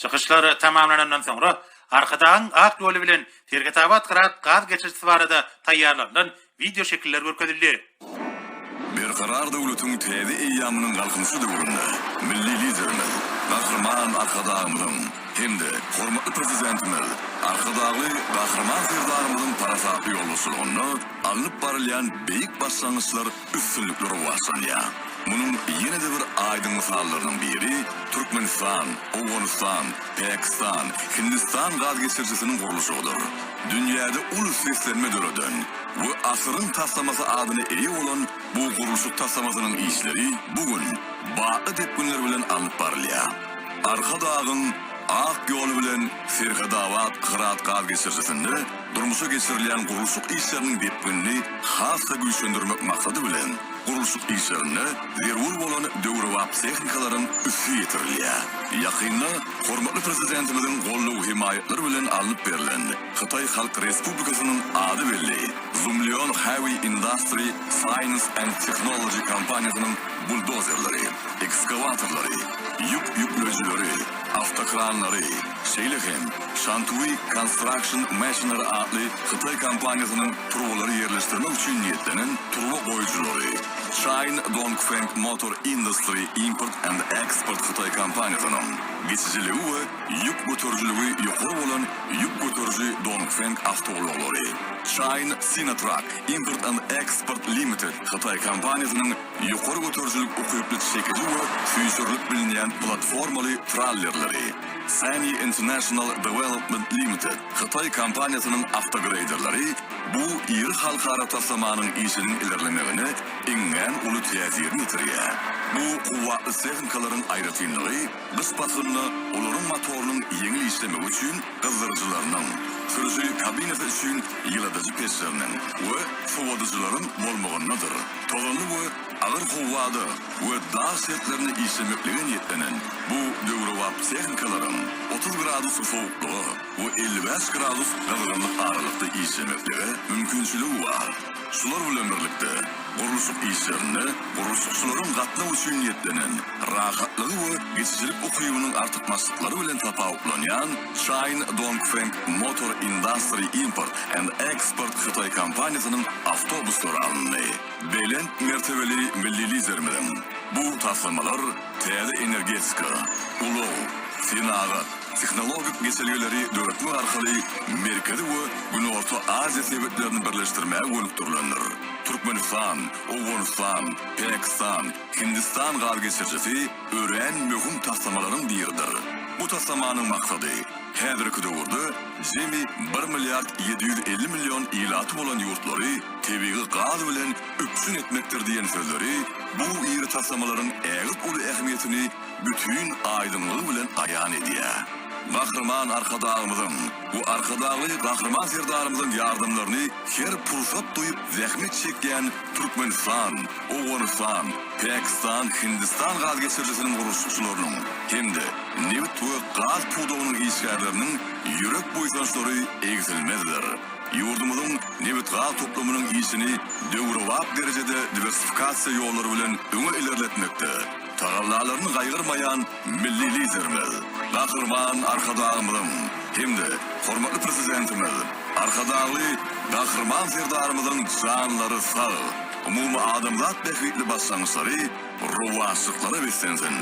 Çykyşlar tamamlanandan soňra, Arkadagyň ak ýoly bilen Serhetabat-Hyrat gaz geçirijisi barada taýýarlanylan wideoşekiller görkezildi. Berkarar döwletiň täze eýýamynyň Galkynyşy döwründe milli Liderimiz Gahryman Arkadagymyzyň hem-de hormatly Prezidentimiz Arkadagly Gahryman Serdarymyzyň parasatly ýolbaşçylygynda alnyp barylýan beýik başlangyçlar üstünlikli rowaçlanýar. Munuň ýene-de bir aýdyň mysallarynyň biri Türkmenistan, Owganystan, Pakistan, Hindistan gaz geçirijisiniň gurluşygydyr. Dünýäde uly seslenme döreden we asyryň taslamasy adyna eýe bolan bu gurluşyk taslamasynyň işleri bu gün batly depginler bilen alnyp barylýar. Arkadagyň ak ýoly bilen Serhetabat, Hyrat gaz geçirijisinde durmuşa geçirilýän gurluşyk işleriniň depginini has-da güýçlendirmek maksady bilen, gurluşyk işlerinde zerur bolan döwrebap tehnikalaryň üsti ýetirilýär. Ýakynda hormatly Prezidentimiziň goldaw-hemaýatlary bilen alnyp berlen Hytaý Halk Respublikasynyň ady belli Zoomlion Heavy Industry Science and Technology kompaniýasynyň buldozerleri, ekskawatorlary, ýük ýükleýjileri, awtokranlary, şeýle hem Shantui Construction Machinery atly hytaý kompaniýasynyň turbalary ýerleşdirmek üçin niýetlenen turba goýujylary, Chine Dongfeng Motor Industry Import and Export hytaý kompaniýasynyň geçijiligi we ýük göterijiligi ýokary bolan ýük göteriji Dongfeng awtoulaglary, Chine Sinotruk Import and Export Limited hytaý kompaniýasynyň ýokary göterijilik ukyply çekiji we süýşürilip bilinýän platformaly trallerleri, Sany International Development Limited hytaý kompaniýasynyň awtogreýderleri bu iri halkara taslamanyň işiniň ilerlemegine iňňän uly täsirini ýetirýär. Bu kuwwatly tehnikalaryň aýratynlygy gyş paslynda olaryň motorynyň ýeňil işlemegi üçin gyzdyryjylarynyň, sürüji kabinasy üçin ýyladyjy peçleriniň we sowadyjylaryň bolmagyndadyr. Tozanly we agyr howada we dag şertlerinde işlemeklige niýetlenen bu döwrebap tehnikalaryň 30 gradus sowuklyga we 55 gradus gyzgynlyk aralykda işlemeklige mümkinçiligi bar. Şular bilen birlikde, gurluşyk işlerinde gurluşykçylaryň gatnaw üçin niýetlenen, rahatlygy we geçijilik ukybynyň artykmaçlyklary bilen tapawutlanýan Chine Dongfeng Motor Industry Import and Export hytaý kompaniýasynyň awtobuslary alyndy. Belent mertebeli milli Liderimiziň bu taslamalar täze energetika, ulag, senagat, tehnologik geçelgeleri döretmek arkaly Merkezi we Günorta Aziýa sebitlerini birleşdirmäge gönükdirilendir. Türkmenistan, Owganystan, Pakistan, Hindistan gaz geçirijisi örän möhüm taslamalaryň biridir. Bu taslamanyň maksady, häzirki döwürde jemi bir milliard 750 million ilaty bolan ýurtlary tebigy gaz bilen üpjün etmekdir diýen sözleri bu iri taslamalaryň ägirt uly ähmiýetini bütin aýdyňlygy bilen aýan edýär. Gahryman Arkadagymyzyň we Arkadagly Gahryman Serdarymyzyň ýardamlaryny her pursat duýup zähmet çekýän Türkmenistan, Owganystan, Pakistan, Hindistan gaz geçirijisiniň gurluşykçylarynyň hem-de nebit we gaz pudagynyň işgärleriniň ýürek buýsançlary egsilmezdir. Ýurdumyzyň nebitgaz toplumynyň işini döwrebap derejede diwersifikasiýa ýollary bilen öňe ilerletmekde tagallalaryny gaýgyrmaýan milli Liderimiz Gahryman Arkadagymyzyň hem-de hormatly Prezidentimiz Arkadagly Gahryman Serdarymyzyň janlary sag, umumy adamzat bähbitli başlangyçlary rowaçlyklara beslensin!